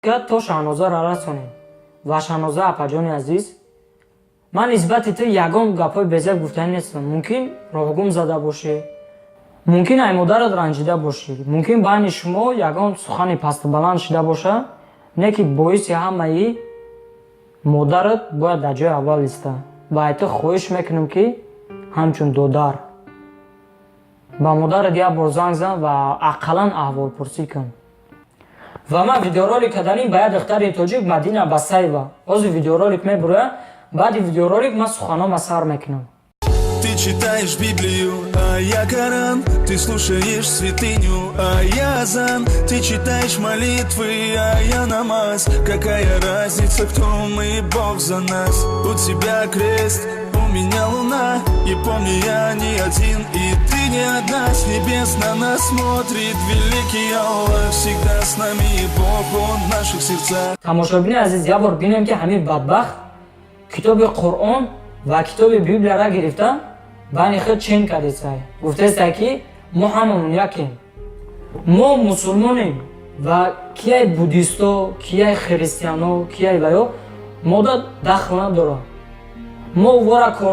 То Шаҳнозаро расонем. Ва Шаҳноза апаҷони азиз, ман нисбати ту ягон гапҳои безеб гуфтанӣ нестам. Мумкин, роҳгум зада бошӣ, мумкин, ай модарат ранҷида бошӣ, мумкин, байни шумо ягон сухани пастубаланд шида боша, не ки боиси ҳамаи модарат бояд дар ҷои аввал иста. Ва ай ту хоҳиш мекунам, ки ҳамчун додар ба модарат як бор занг зан ва ақаллан аҳволпурсӣ кун. Ва ман видеоролик карданим ба як духтари тоҷик, Мадина Басаева. Ҳозир видеоролик мебуроя. Баъди видеоролик ман суханома сар мекунам. Ты читаешь Библию, а я Коран. Ты слушаешь святыню, а я азан. Ты читаешь молитвы, а я намаз. Какая разница, кто мы, Бог за нас. У тебя крест, у меня луна. И помни, я не один, и ты не одна. С небес на нас смотрит великий Аллах. Всегда с нами Бог, Он в наших сердцах. Тамошобини азиз, як бор бинем, ки ҳамин бадбахт китоби Қуръон ва китоби Библияра гирифта, байни худ чен кардесай, гуфтесай, ки мо ҳамамон якем, мо мусулмонем ва кияй буддисто, кияй христиано, кияй ваё мода дахл надорад, мо вора кор.